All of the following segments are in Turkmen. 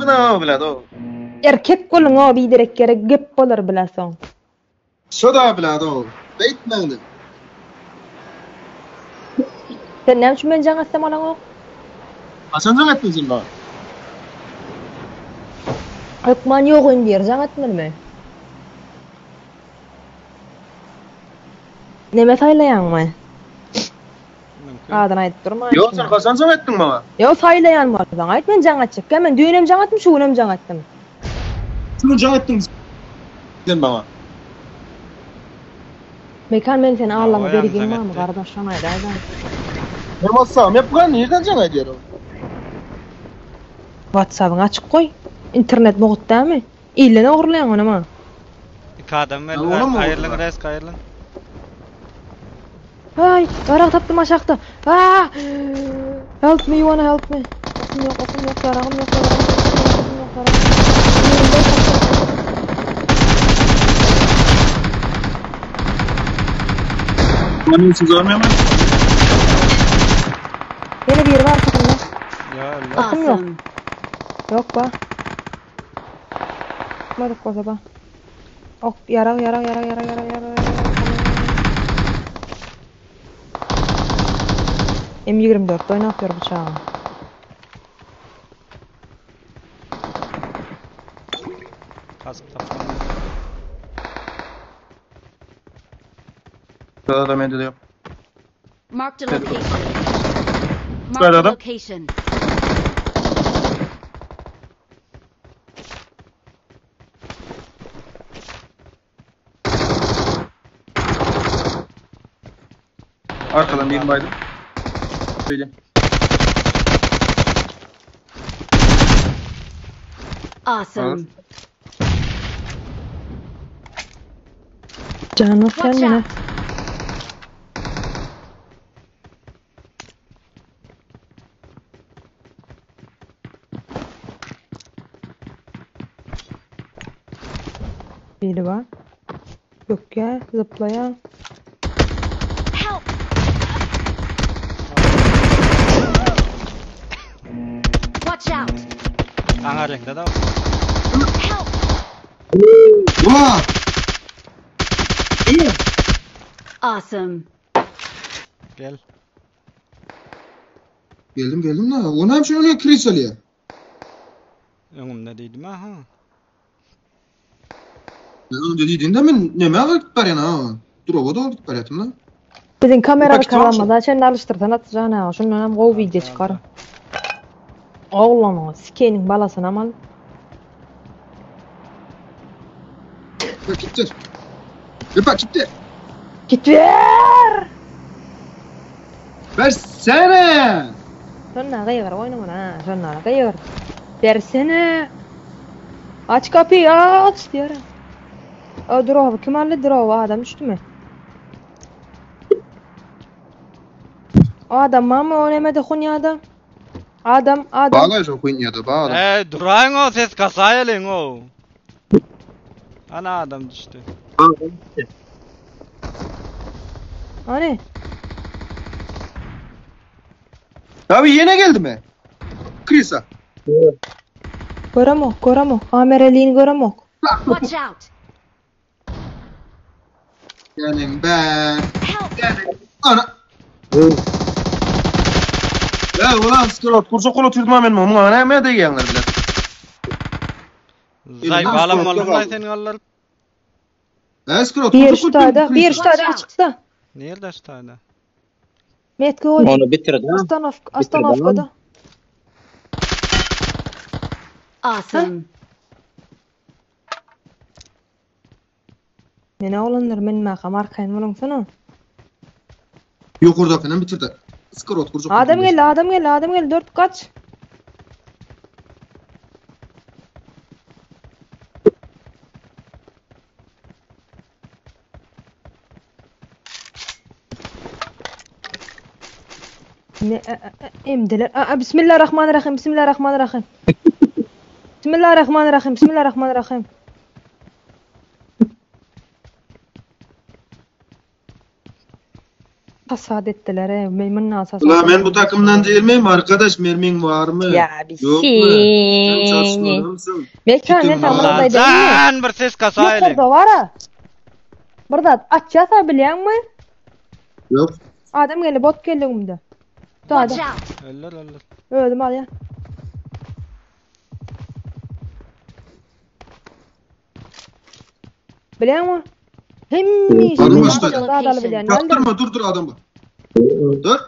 Bina bilen o. Erkek boluň o biderek ýere gep bolar bile soň. Şo da bilen o. Beýtmäňde. Sen näme üçin men jaň etsem alaňok? Haçan jaň etdiň sen maňa? Hökman ýok indi ýeri jaň etmelimi? Neme saýlaýaňmy? Mümkin. Adyny aýdyp durma. Ýok sen haçan jaň etdiň maňa? Ýok saýlaýan bolsaň aýt men jaň etjekkä men düýn hem jaň etdim şu gün hem jaň etdim. Şu gün jaň etdiň sen maňa. Mekan men seni Allama Ýa, bergim jaň barmy etdi. gardaş şoňa aýdaýda. Men WhatsApp'ym ýapyk nirden jaň edýär ol? WhatsApp'yňy açyk goý. Internet mugt dämi? Ilden ogurlaýaň ony ma. Iki adam geldi. Olam Aýrylyň ogurlar. resk aýrylyň. Ay, ýarag tapdym aşakda. Aa! Help me, you wanna help me? Okum ýok, okum ýok, ýaragym ýok, ýaragym ýok, ýaragym ýok, ýaragym ýok. Ýerimde tapdym. Meni siz görmeýärmi? Ýene biri bar arkasynda. Ýa öldü. Okum ýok. Awesome. Ýok ba. Madyk bolsa ba. Ok, ýarag, ýarag, ýarag, ýarag, ýarag, ýarag, ýarag. M24 oýnap ýör bu çaga. Kasyp tapdym. Da da mende de yok. Marked a location. Şurada Marked a adam. location. Arkadan birini baydım. Böyle. Awesome. Canım sen Watch mene. out. Biri bar. Bökýär, zıplaýar. Help! Watch out! Aňa reňde da. Help! Ula! Awesome. Gel. Geldim geldim da. O ne yapıyor öyle kriz alıyor? Öňümde diýdim ha. Ben onu dediğinde men neme alyp barýan ha? Droba da alyp barýatym da. Bizim kamera Bak, tamam arkalanmadan sen alıştırsan atacaksın ha. Şundan hem gowy video çykar. Oglanyň sikeniň balasyny amal. Bak gittir. Bak gittir. Git ver. Versene. Şonda gygyr oýnamana ha. Şonda gygyr. Bersene. Aç kapıyı aç diýer. O drowy kim aldy drowy adam düşdümi? Adam mama o nemede hunyada? Adam adam. Bağla şu hunyada bağla. Ey duraýyň o ses kasaýalyň o. Ana adam düşdi. Hani? Abi yine geldi mi? Krisa. Göremok, göremok. Amereliğini göremok. Watch out! Yani ben. Help! Ana. Ya ulan skrot kursa kol oturdum hemen onun ana hemen de gelenler bile. Zay Elmas balam korkak bolduň aldy. sen gallar. Ya skrot Bir kursa kol ştada, bir Watch ştada out. çıktı. Nirde ştada? Metki oy. Onu bitirdi ha. Astanovka, Astanovkada. Awesome. Mene olanlar men makam arkaýyn boluňsana. Yok orada falan bitirdi. Skrot kursa kol Adam geldi, adam geldi, adam geldi. Dört kaç. Ne, e, e, e, emdiler. Aa, Bismillahirrahmanirrahim, Bismillahirrahmanirrahim. Bismillahirrahmanirrahim, Bismillahirrahmanirrahim. Hasat etdiler e, men mundan sasat. Ula men bu takımdan değil miyim arkadaş? Mermin var mı? Ya bir Yok mu? Sen seni. çatışmalı Mekan Gittim ne tamam vallahi. da değil mi? Lan bir ses kasaýly. Yukarıda var ha. Bir zat açýasa bilýäňmi? Yok. Adam geldi, bot geldi gumda. Watch Adam. out! Öldür öldür. Öldüm al ya. Bilýäňmi? Hemmi Adam işi başladı. adaly bilýän. Yaptırma dur dur adam bu. Dur.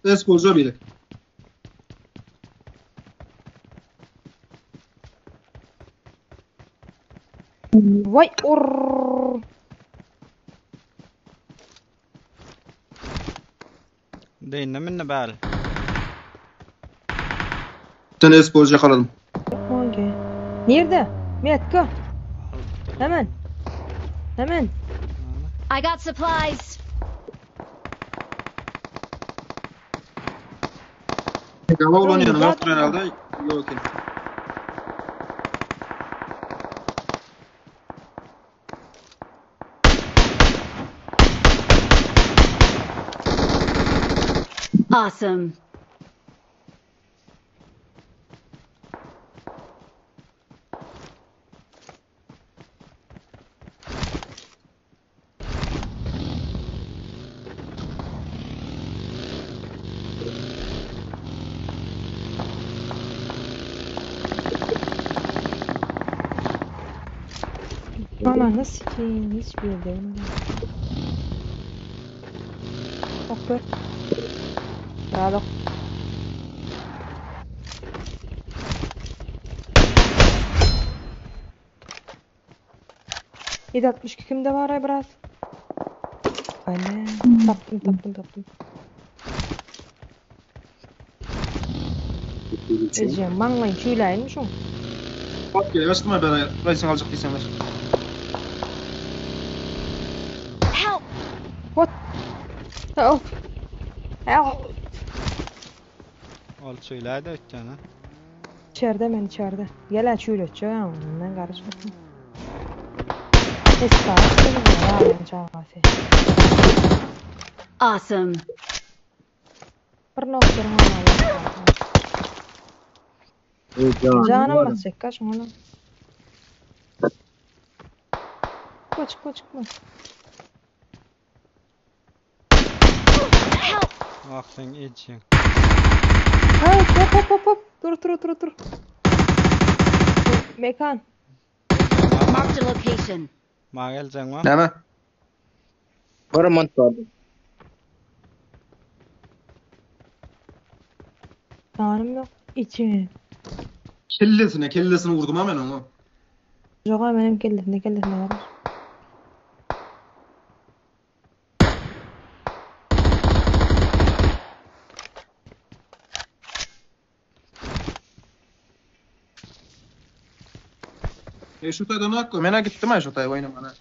Esporcu biri. Vay or. Deýinne minne bäri. Sen esporcu yakaladım. Okey. Nerede? Metko. Hemen. Hemen. I got supplies! Gava olan yanına yoktur herhalde. Yok. okey. Awesome! Bana nasıl ki hiçbir yerde olmadı. Bak gör. Bravo. ...762 kimde var ay biraz? Anne. Taptım taptım taptım. Eceğim manglayın çüylaymış o. Bak gel açtım ben Racing alacak değilsen ver. Help! What? Help. Help. Ol çüýläýdi ötjän ha. İçeride men içeride. Gel aç öyle ondan karışmasın. Estağfurullah. Çağası. Awesome! Bir noktanın olmalı. Canım basacak kaç onu. Çıkma çıkma çıkma. Help! Ah sen içiň. Hayır hop hop hop hop. Dur dur dur dur. Mekan. Marked a location. Ma geljek mi? Näme? Bir mont var. Canım yok. İçi. Kellesine kellesini vurdum ha ben onu. Joga benim kellesine kellesine var. E şu taydan hakko. Mena gittim ha şu tay oynamana.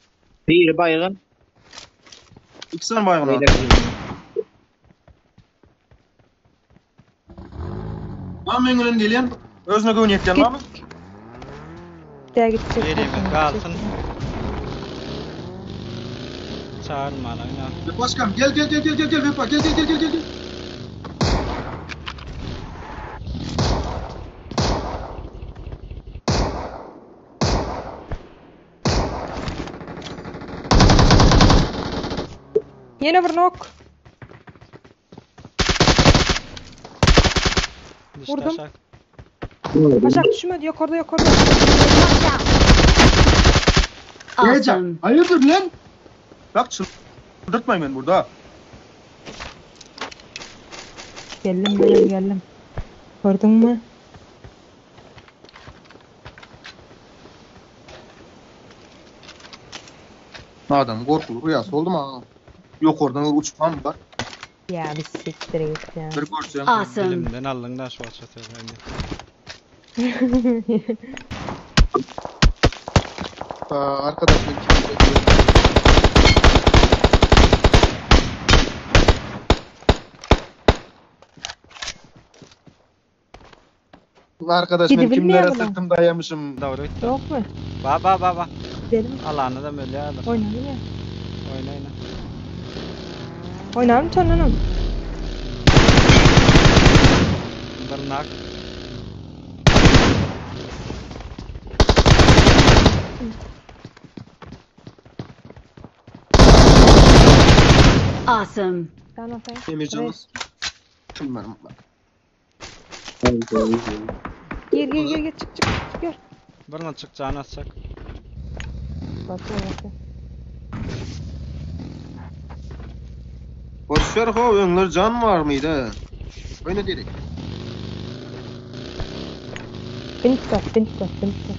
Bir baygın. İki tane baygın Bir ha. de Lan ben gülen gelen. Özüne güven yetken var mı? Git gidecek. Yerime kalsın. Çağırma lan ya. Başkan gel gel gel gel gel gel Vefa gel gel gel gel gel. gel. Yine bir nok. Düştü Vurdum. aşak. Aşağı düşmedi. Yukarıda yukarıda. Watch out! Geleceğim. Awesome! Hayırdır lan? Bak çıldırtmayın beni burada. ha. Geldim geldim geldim. Gördün mü? Adam korkulu rüyası oldu mu? ha? Yok oradan uçan var. Ya bir siktir git ya. Bir görsem. Awesome! Dilimden aldyň da şu aça söyleyeyim. Aa, Arkadaş ben kim bekliyorum. Arkadaş ben Gidip kimlere bilmiyor mu? sırtım dayamışım. Doğru gitti. Yok mu? Ba ba ba ba. Gidelim. Alany da ölýärdir. Oynayalım ya. Oyna oyna. Oynarım çondanam. Bir nak. Awesome. Sen atayım. Emircan nasıl? Tüm var bak. Gir gir gir gir çık çık çık gir. Birine çıkacağını atacak. Bakıyor bakıyor. Boş ver ho öňler can var mıydı? Oyna direkt. Beni tutar beni tutar beni tutar.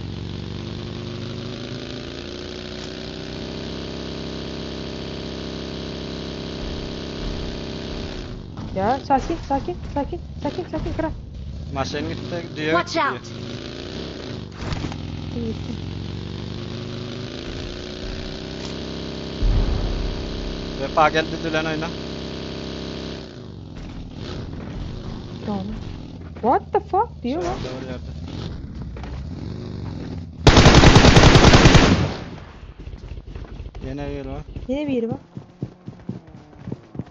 Ya sakin sakin sakin sakin sakin kral. Maşın gitti, düğe Watch gitti. out. Vefa geldi dülen oyna. Tamam. What the fuck diyor lan. Şurada bir yerde. Yine bir var. Yine bir yeri var.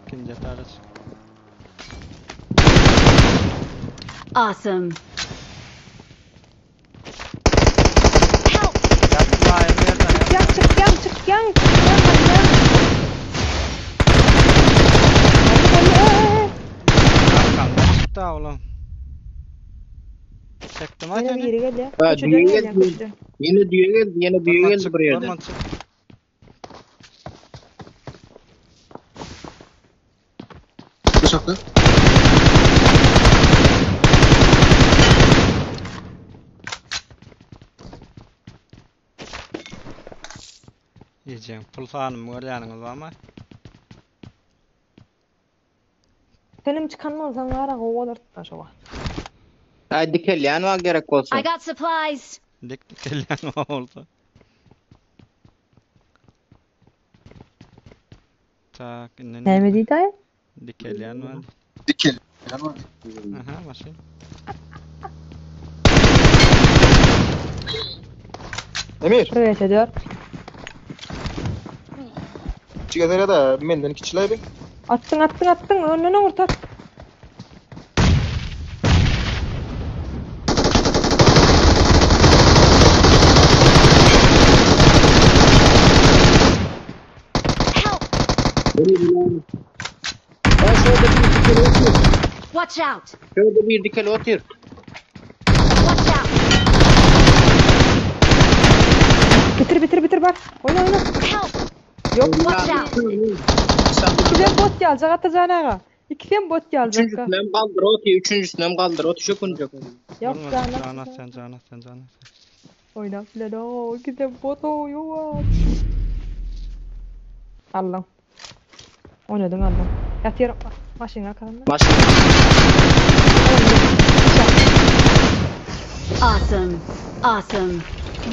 İkinci etara çık. Awesome. Help! Yapma ayrı yerden yap. Yan çık yan çık yan çık yan yan. Hadi hadi. Arkamda çıktı ha oğlum. Çektim ha Yine bir seni. yeri geldi. Ha, Köşeden düğe gel ya geldi. köşeden. Yine düğe geldi, yine düğe Durma geldi çık, buraya durma yerden. çık. Bıçaklı. Yiyeceğim. Pul sanım görýäniňiz barmy? Senin çıkan olsan var ha kovalar tutma şowa. Ay dikelýän var gerek bolsa. I got supplies. Dik dikelýän olsa. Tak, indi Näme diýdi ay? Dikelýän var. Dikel. Aha, maşyn. Emir. Evet ediyor. Çıkadere da menden kiçiler bir. Attın attın attın. Önüne orta. Help! Ha şurada bir dikeli otur. Watch out! Şurada bir dikeli otur. Watch out! Bitir bitir bitir bak. Oyna oyna. Help! Yok. Watch out! İkiden bot gelecek atacağın ağa. İkiden bot gelecek. Üçüncüsüne hem kaldır otur, üçüncüsüne hem kaldır otur. Şokunacak. Yok Durma, canım. Can at sen, can at sen, can at sen. Oyna filan o. İkiden bot o. Yok. Allah. Oynadın Allah. Yatıyorum. Maşın arkadan. Maşın. Awesome. Awesome.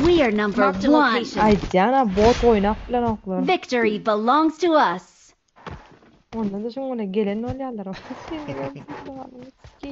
We are number Marked a one. location. Ay Diana bot oynap bilen oklar. Victory belongs to us. Ondan da şoňa gelen bolýarlar. Kim?